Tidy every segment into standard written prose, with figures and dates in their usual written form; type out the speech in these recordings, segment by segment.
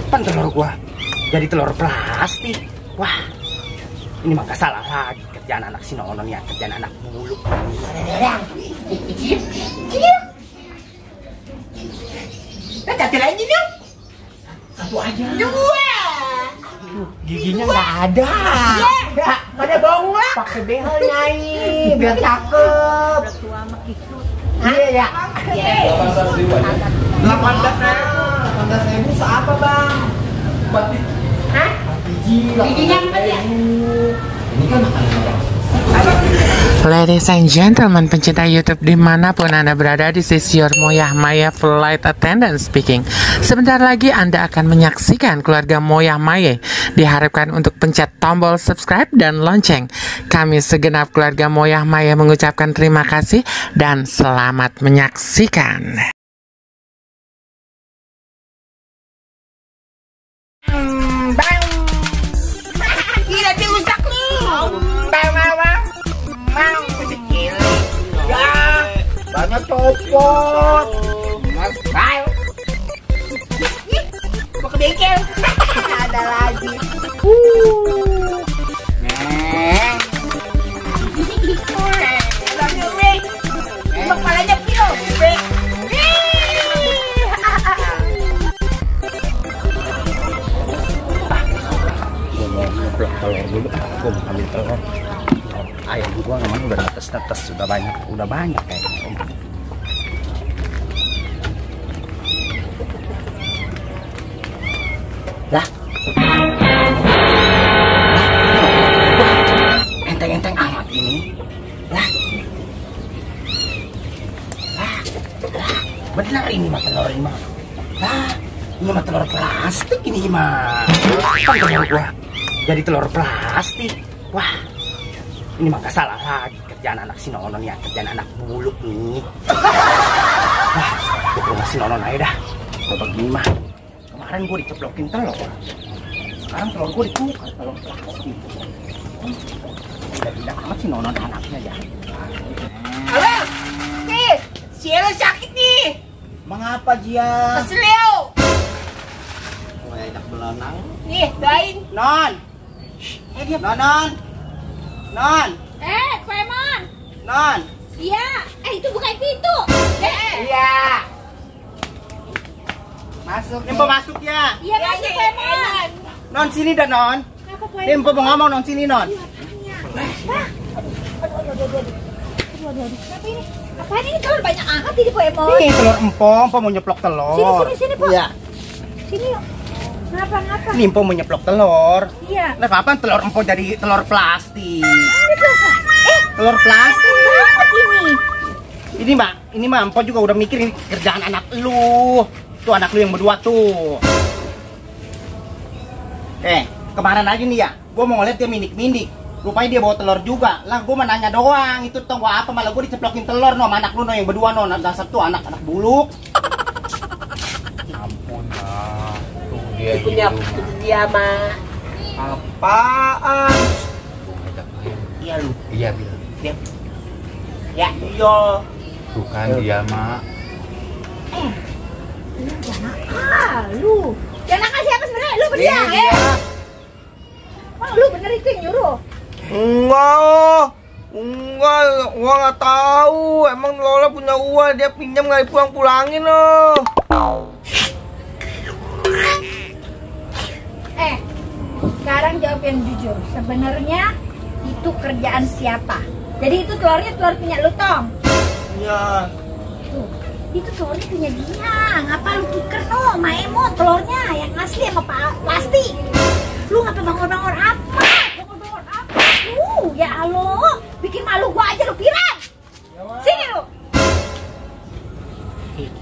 Pan telur gua jadi telur plastik. Wah, ini mah gak salah lagi kerjaan anak si Nonon ya, kerjaan anak bulu. Satu lagi dong. Satu aja. Dua. Giginya nggak ada. Ya, pada bohong lah. Pakai behel nyai, biar cakep. Udah tua sama kisut. Iya ya. 18.000 seapa bang? 4 biji. Hah? 4 biji. Bijinya 4 ya? Ini kan makanan. Ladies and gentlemen, pencinta YouTube dimanapun Anda berada, this is your Moyah Maya Flight Attendant speaking. Sebentar lagi Anda akan menyaksikan keluarga Moyah Maya. Diharapkan untuk pencet tombol subscribe dan lonceng. Kami segenap keluarga Moyah Maya mengucapkan terima kasih dan selamat menyaksikan. Bang. Gila dia rusak nih. Bang. Bang, kecil. Ya, banyak copot. Mas, bang. Mau ke bengkel. Ada lagi. Kepalanya pilo. Gue mau ngeplok telur dulu. Gue mau ambil telur. Ayam gua namanya udah netes-netes, udah banyak kayaknya. Lah. Enteng-enteng amat ini. Lah. Benar ini mah telur ini mah. Lah, ini mah telur plastik ini mah. Kan telur gua jadi telur plastik. Wah. Ini mah gak salah lagi kerjaan anak si Nonon ya, kerjaan anak buluk nih. Wah, gue ke rumah si Nonon aja dah. Gue begini mah. Kemarin gue diceplokin telur. Sekarang telur gue ditukar telur plastik. Tidak amat si Nonon anaknya ya. Halo, nih, si Elo sakit nih. Mengapa Jia? Keselio. Gue ajak belenang. Nih, doain. Non. Dia. Non. Kuemon. Non. Iya. Itu bukain pintu. Iya. Masuk. Nimpo masuk ya. Iya masuk Kuemon. Non sini dah Non. Kenapa Kuemon? Nimpo mau ngomong Non sini Non. Kenapa ini? Apaan ini telur banyak angkat ini Kuemon? Nih telur empong mau nyeplok telur. Sini Po. Iya. Sini yuk. Kenapa? Nimpo mau nyeplok telur. Iya. Nah kapan telur empong jadi telur plastik? Itu Telur plastik. banget ini. Ini mah empong juga udah mikir ini kerjaan anak lu. Tuh anak lu yang berdua tuh. Kemarin aja nih ya, gue mau ngeliat dia mindik-mindik. Rupanya dia bawa telur juga. Lah gue mau nanya doang, itu tau gua apa, malah gue diceplokin telur no sama anak lu no yang berdua no. Dasar tuh anak-anak buluk. Ampun mah, tuh dia Punya dia mah. apaan? Iya lu. Iya Bil, Ya. Iya. tuh kan dia mah. Lu. Jangan nakal siapa sebenarnya? Lu berdia. Oh, lu bener itu yang nyuruh. Enggak, gua nggak tahu. Emang Lola punya uang, dia pinjam nggak pulang-pulangin loh. Sekarang jawab yang jujur. Sebenarnya itu kerjaan siapa? Jadi itu telurnya telur punya lu Tong. Iya. Tuh, itu telurnya punya dia. Ngapa lu tuker no? Maemo telurnya yang asli sama plastik. Lu ngapa bangor-bangor apa? Bangor-bangor apa? Ya Allah, bikin malu gua aja lu Piran. Sini lu.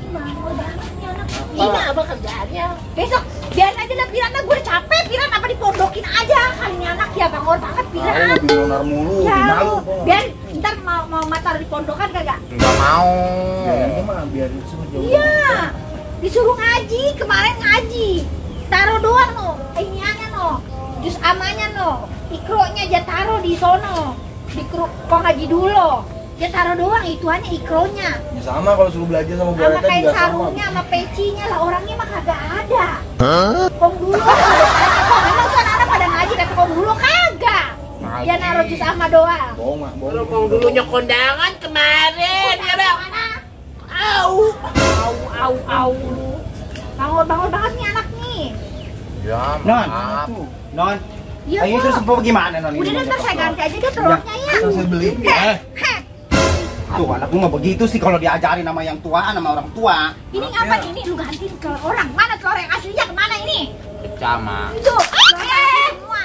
Bangor banget nih anak. Ini apa kerjaannya? Besok biar aja lah Piran, gue udah capek Piran, apa dipondokin aja kali ini anak ya bangor banget Piran. Binonar mulu, Ya, malu. biar ntar mau mata di pondokan kagak? Nggak mau. Biar disuruh Iya, disuruh ngaji, kemarin ngaji. Taruh doang no, iniannya no, jus amanya no, ikronya aja taruh di sono, di kok ngaji dulu. Dia taruh doang ituannya ikronya. Ya sama kalau suruh belajar sama Bu Sama Aleta kain juga sama. sarungnya, sama pecinya lah, orangnya mah kagak ada. Kong dulu. Kok memang tuh anak-anak pada ngaji kata kong dulu kagak. Dia naruh jus sama doang. Bohong, Mak. Lu kong dulunya kondangan kemarin ya bang. Au. Au. Bangun banget nih anak nih. Ya, Non, maaf. non. Iya, Ayo Kok. terus bagaimana non? Udah Ini ntar saya ganti aja deh telurnya ya. Saya beli. Tuh anakku mah begitu sih kalau diajarin sama yang tua, sama orang tua. Ini ngapain ini? Lu gantiin telur orang. Mana telur yang aslinya kemana ini? Pecah, Mak. Tuh, semua.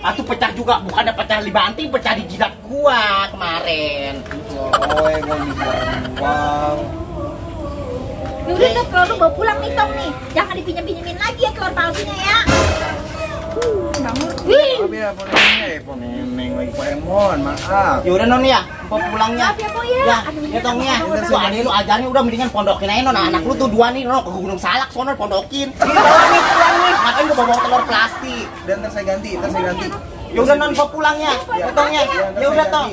Atuh pecah juga, bukannya pecah di banting, pecah di jidat gua kemarin. Oh, mau dibuang. Ya udah tuh telur lu bawa pulang nih Tong nih. Jangan dipinjem-pinjemin lagi ya telur palsunya ya. Bangun. Maaf ya, Poneneng lagi Pak Emon, maaf. Ya udah non ya, mau pulangnya. Maaf ya Po ya. Ya, Aduh, ya Tong ya. udah, Tuh adik lu ajarin udah mendingan pondokin aja non. Anak lu tuh dua nih non ke Gunung Salak sono pondokin. Pulang nih. Ngapain lu bawa telur plastik? Dan ntar saya ganti. Ya udah non mau pulangnya. Ya Tong ya. Ya udah Tong.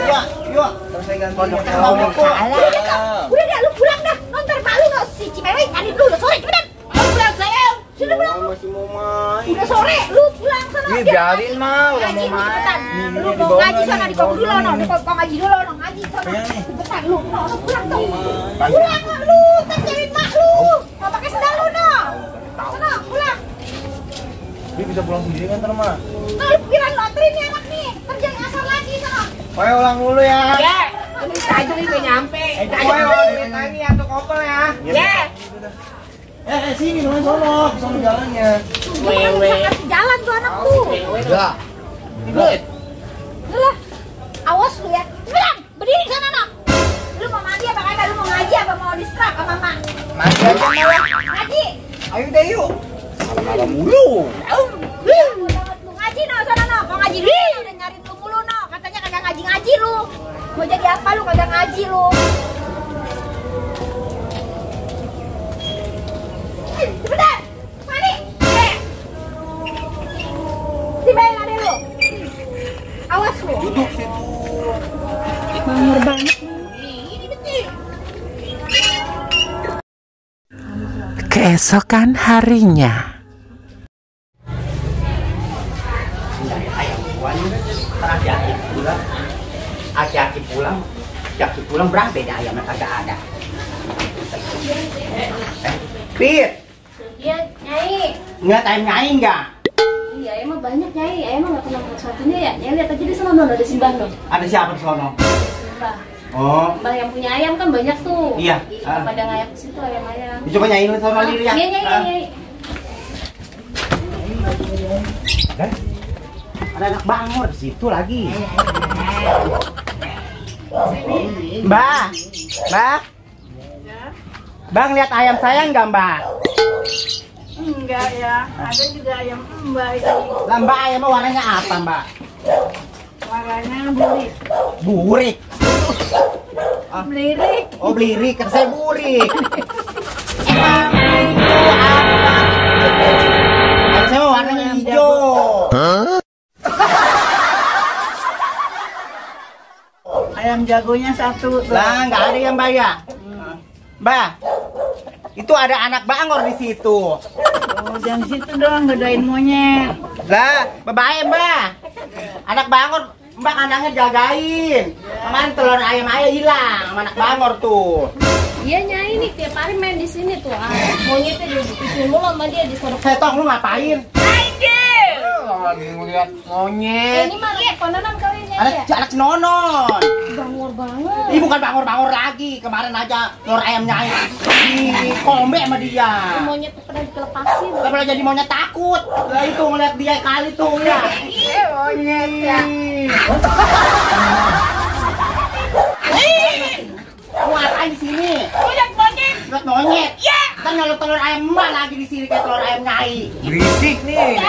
Ya, yuk. Ntar saya ganti. Pondokin Maaf. mau salah. Udah deh lu pulang dah. Nonton malu nggak si Cimewe tadi dulu udah sore cepetan. Ayo pulang sayang. Sudah pulang. Masih mau main. Udah sore lu pulang sana. Ih, Dia biarin, ngaji. Ma, udah Ngaji mau lu cepetan. main. Lu Ini mau dibawa ngaji nih, sana di kong dulu no. Di kong ngaji dulu no ngaji sana. Pengen nih. Cepetan lu pulang tuh. Pulang lu kan cewek mak lu. Mau pakai sendal lu no. Sana pulang. Dia bisa pulang sendiri kan, ntar, Mak? Nah lu pikiran lu anterin nih anak nih. Kerja ngasar lagi sana. Pokoknya ulang dulu ya. Ya, ini aja nih udah nyampe. Pokoknya ulang lagi atau kopel ya. Ya. Sini dong, sono jalannya. Dia kan bisa ngasih jalan tuh anak tuh. Enggak. Good. Lah, awas lu ya. Bilang, berdiri sana no. Lu mau mandi apa kagak? Lu mau ngaji apa mau distrap sama mama? Mati aja malah. Ngaji. Ayo deh yuk. Malam mulu. Lu ngaji no sana no. Kau ngaji dulu udah nyariin lu mulu no. Katanya kagak ngaji lu. Mau jadi apa lu kagak ngaji lu? Cepetan. Mandi. Tibain adek lu. Awas lu. Duduk situ. Bangor banget nih. Ini betul. Keesokan harinya. Ayam gua nih, aki-aki pulang. Aki-aki pulang berapa beda ayamnya kagak ada. Pit, Iya, Nyai. ngeliat ayam nyai nggak? Iya, emang banyak Nyai. Emang nggak pernah makan satunya ya. Nyai lihat aja di sana non, ada Simbah dong. Ada siapa di sono? Simbah. Oh, Mbah yang punya ayam kan banyak tuh. Iya. Pada ngayap ke situ ayam-ayam. coba nyain sama diri ya. Iya, Nyai. Ada anak bangor di situ lagi. Mbak, Bang lihat ayam saya nggak Mbak? Enggak ya, ada juga ayam mbak itu. Lah Mbak ayamnya warnanya apa Mbak? Warnanya burik. Burik. Melirik. Oh belirik, kata saya burik. Emang itu apa? Ayam saya warnanya hijau. Ayam jagonya satu. Lah nggak ada yang Mbak ya? Mbak, itu ada anak bangor di situ. Oh, jangan situ dong, gedain monyet. Lah, bebae Mbak. Anak bangor, Mbak kandangnya jagain. Kemarin telur ayam ayah hilang sama anak bangor tuh. Iya, Nyai nih tiap hari main di sini tuh. Monyetnya dibikin mulu sama dia di sana. Setong lu ngapain? Lagi ngeliat monyet. Ini mah konanan kali Nyai Anak ya. anak senonon. Bangor banget. Ini bukan bangor-bangor lagi. Kemarin aja telur ayam nyai di kombe sama dia. Monyet tuh pernah dilepasin. Gak pernah jadi monyet takut. Lah itu ngeliat dia kali tuh ya. Monyet ya. Lu ngapain di sini? Lihat monyet. Lihat monyet. Ya. Kan nyolot telur ayam emak lagi di sini kayak telur ayam nyai. Berisik nih.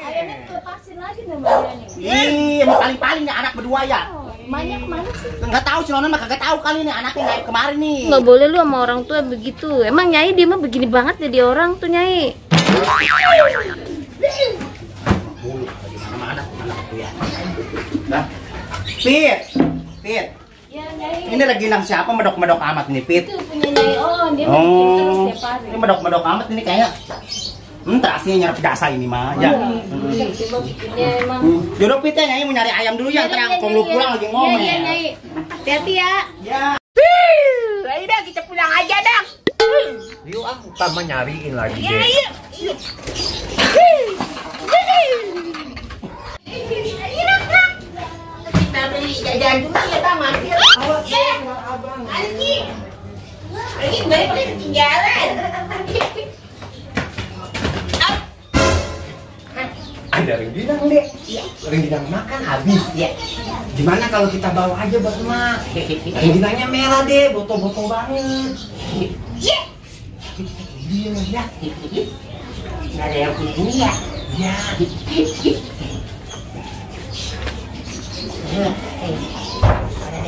Ayamnya dilepasin lagi sama dia nih. Ih, emang paling-paling nih anak berdua ya. Emaknya kemana sih? Enggak tahu si Nonon mah kagak tahu kali nih anaknya naik kemarin nih. Nggak boleh lu sama orang tua begitu. Emang Nyai dia mah begini banget jadi orang tuh Nyai. Mana anak tuh ya. Nah. Pit. Ya Nyai. Ini reginang siapa medok-medok amat nih, Pit? Itu punya Nyai. Oh dia main terus Oh. tiap hari. Ini medok-medok amat ini kayaknya. Terasnya nyerap jasa ini mah. Ya. Coba bikinnya emang. Jodoh Pita Nyai mau nyari ayam dulu ya, terang kalau lu pulang lagi ngomel. Iya, Nyai. Hati-hati ya. Ya. Ayo dah kita pulang aja dah. Yuk ah, bukan nyariin lagi Iya, deh. iya. Kita beli jajan dulu ya Taman. Awas ya, abang. Anjing. Ini balik ketinggalan. Ada rengginang deh. Rengginang makan habis ya. Gimana kalau kita bawa aja buat emak? Rengginangnya merah deh, botol-botol banget. Iya. Iya ya. Nggak ada yang punya ya. Ya.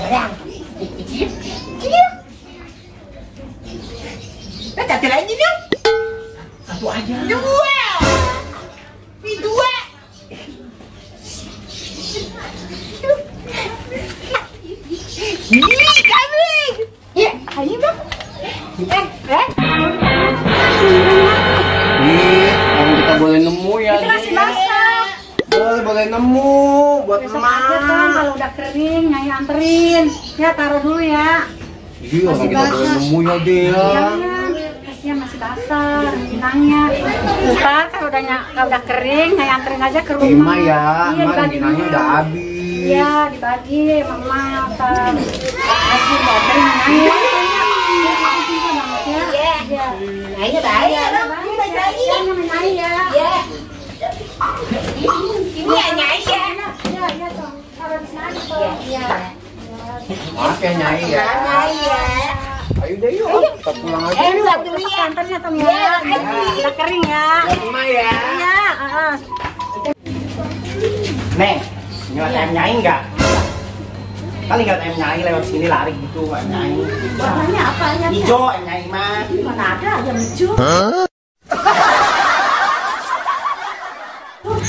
Orang. Satu lagi dong. Satu aja. Dua. Ini dua. Ini kambing. Ya, ayo bang. Nih, kalau kita boleh nemu ya. Itu masih basah. Boleh nemu buat Besok aja Tom, kalau udah kering Nyai anterin. Ya taruh dulu ya. Iya, kalau kita boleh basah. nemu ya deh ya. Jangan, kasihan masih basah rengginangnya. Ntar kalau udah kering Nyai anterin aja ke rumah. Terima ya, Iya, emak dibagi rengginangnya dulu. udah habis. Iya, dibagi mama apa. Kasih buat kering Nyai. Iya. Ayo dah. Iya, Nyai ya. Ya. Ini ya Nyai ya. Iya, iya Tom. Taruh di sana Tom. Iya. Maaf ya Nyai ya. Nyai ya. Ayo deh yuk, kita pulang aja. Buat dulu ya. Antarnya Tom ya. Udah kering ya. Terima ya. Iya, Neng, ngeliat ayam Nyai enggak? Kali ngeliat ayam Nyai lewat sini lari gitu, ayam Nyai. Warnanya apa ya? Hijau ayam Nyai mah. Mana ada yang hijau?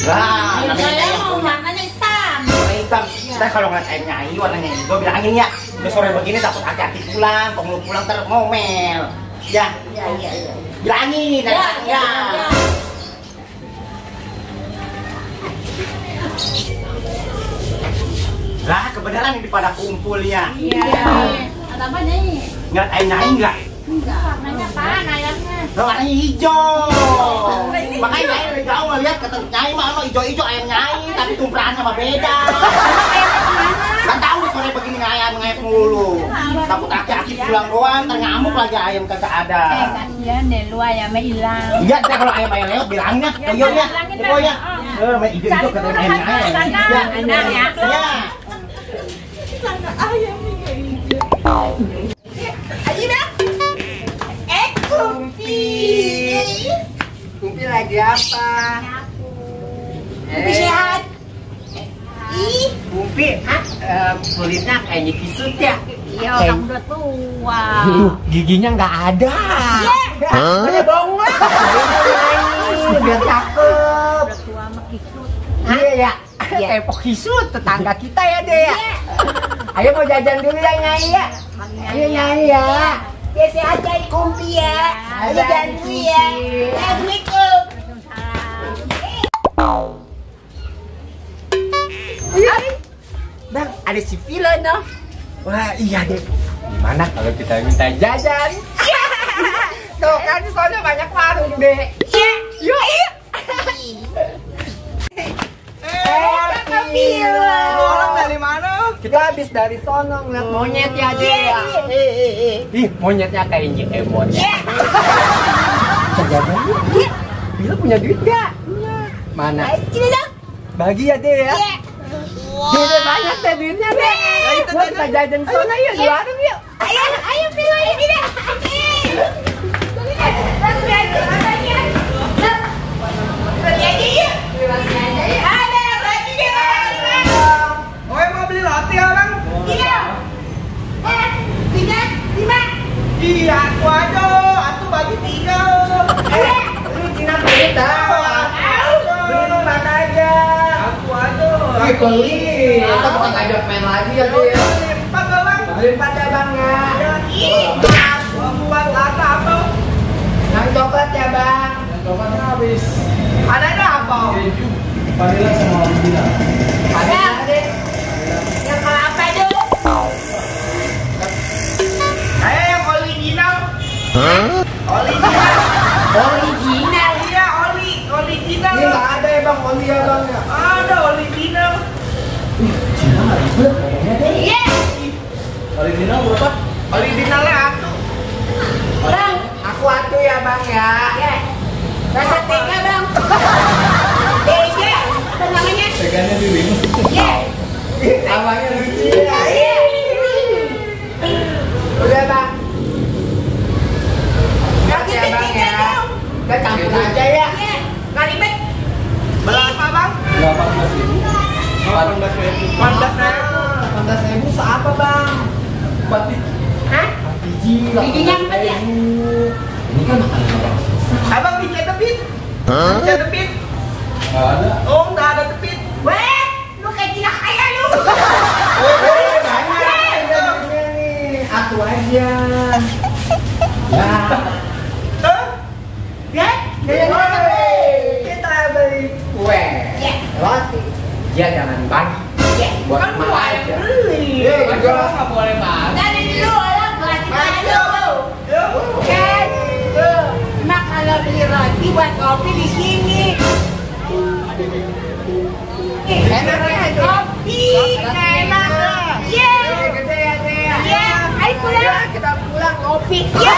Lah, namanya Saya ayam mau punya warnanya hitam. warna hitam. Kita kalau ngeliat ayam Nyai warnanya hijau bilangin ya. Udah sore begini takut hati-hati pulang, kalau lu pulang ntar ngomel. Ya, Iya. bilangin dari ya. Lah, kebenaran ini pada kumpul ya. iya. Ada apa nih? Ngeliat ayam Nyai enggak? Warnanya apaan ayamnya? Warnanya hijau. Makanya Nyai udah jauh ngeliat kata Nyai mah hijau-hijau ayam Nyai, tapi tumpurannya mah beda. Kan tahu sore begini ayam ngayap mulu. Takut aki-aki pulang doang, ntar ngamuk lagi ayam kagak ada. Kasihan deh lu ayamnya hilang. Iya, ntar kalau ayam lewat bilangnya, Toyo ya, Toyo ya. Main hijau-hijau kata ayam Nyai. Ya, benar ya. ya. Ayo dah. Kumpi. Kumpi lagi apa? Kumpi sehat. Ih, Kumpi, kulitnya kayaknya kisut ya. Iya, orang udah tua. Giginya nggak ada. Ada bohong lah. Biar cakep. Udah tua sama kisut. Iya ya. Kayak pokisut tetangga kita ya deh ya. Ayo mau jajan dulu ya Nyai ya. Ayo Nyai ya. ya sehat ya Kumpi ya. Ayo jangan dulu ya. Assalamualaikum. Bang, ada si Vilo no. Wah iya deh. Gimana kalau kita minta jajan? Tuh kan di sana banyak warung deh. Yuk. Kakak Vilo. Orang dari mana? Kita habis dari sono ngeliat monyet ya deh. Iya. Ih, monyetnya kayak Jemon ya. Jajan yuk. Vilo punya duit gak? Mana? Sini dong. Bagi ya deh ya. Iya. Duitnya banyak deh duitnya deh. Buat kita jajan sono yuk di warung yuk. Ayo Vilo ini dah. Oh, mau beli roti orang? Iya, aku aja. Aku bagi 3. Lu Cina beli tahu. Beli empat aja. Aku aja. Ih, beli. Kita bukan ngajak main lagi ya deh. Beli 4 orang. Beli empat ya bang ya. Aku buat rata apa? Yang coklat ya bang. coklatnya habis. Ada apa? Keju, vanilla sama original. Ada deh. Yang kalau apa dulu? Yang original. Original. Original. Iya, original. Ini nggak ada ya bang, oli ya bang ya. Ada original. Cina nggak ribet ngomongnya deh. Iya. Original berapa? Originalnya aku. Bang. Aku atuh ya bang ya. Ya. Rasa tega bang. Tega. Apa namanya? Teganya di ring. Iya. Abangnya lucu ya. Iya. Udah bang. Lagi Ya, Bang, tiga ya. dong. Udah campur aja ya. Iya. Nggak ribet. Berapa bang? 18.000. 18.000 seapa bang? 4 biji. Hah? 4 biji. Bijinya empat ya? Ini kan makanan abang. Abang bikin tepit? Bikin tepit? Nggak ada. Oh nggak ada tepit. Weh, lu kayak tidak kaya lu. Banyak nih. Aku aja. Ya. Hah? Ya? Kita beli kue, Ya. roti. Ya jangan bagi. Ya. Buat Kan gua emak yang aja. beli. Iya, juga nggak boleh bagi. Dari dulu orang gratis aja. Yuk. Kan? Mak kalau beli roti buat kopi di sini. Enaknya Kopi. enak lah. Iya. Gede ya deh. Iya. Ayo pulang. Kita pulang kopi. Iya.